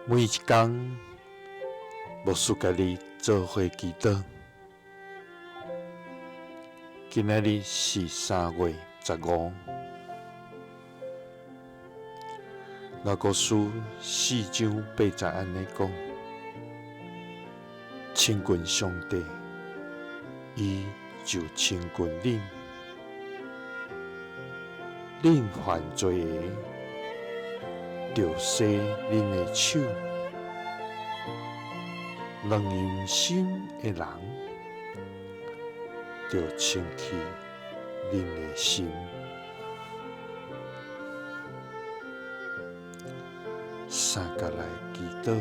每一工，牧師佮你做伙祈禱。今仔日是3月15，雅各書四章八節按呢講：親近上帝，伊就親近恁。恁犯罪的，著洗恁的手；兩樣心的人，著清氣恁的心。三佮來祈禱，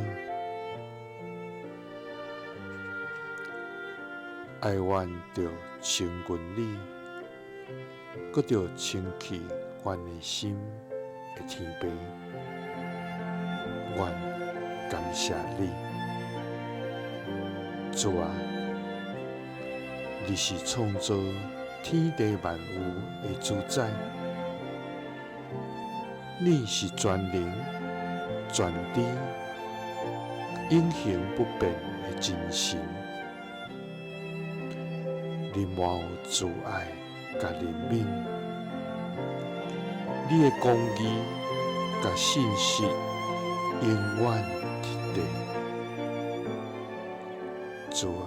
哀怨著親近你，閣著清氣阮的心的天父，阮感謝你，主啊，你是創造天地萬有的主宰，你是全能、全知、永恆不變的真神，你滿有慈愛佮憐憫，你的公義佮信實永遠佇咧。主啊，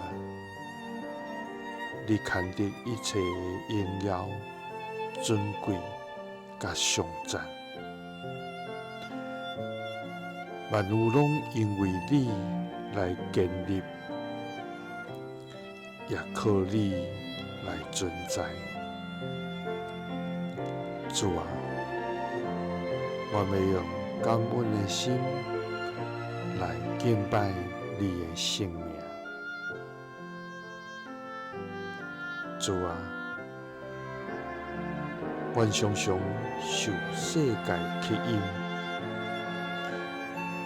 你牽得一切的榮耀、尊貴佮頌讚，萬有攏因為你來建立，也靠你來存在。主啊，我欲用感恩的心來敬拜你的聖名。主啊，阮常常受世界吸引，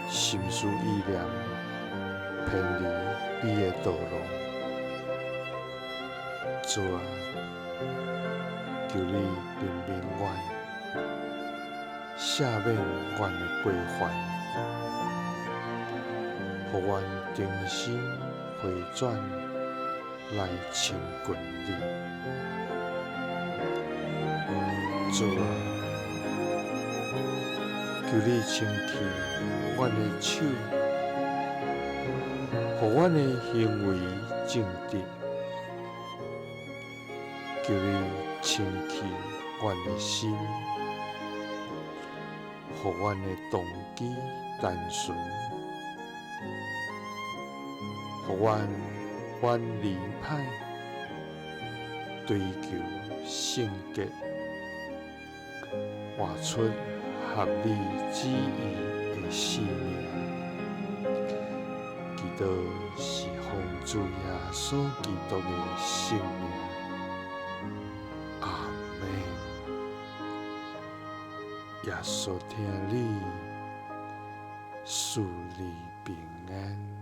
心思意念偏離你的道路。主啊，求你憐憫阮，赦免阮的過犯，予阮重新回轉來親近你。主啊，求你清氣阮的手，予阮的行為正直。求你清氣阮的心，予阮的動機單純，予阮遠離歹，追求聖潔，活出合你旨意的生命。祈禱是奉主耶穌基督的聖名。阿們。耶穌疼你，賜你平安。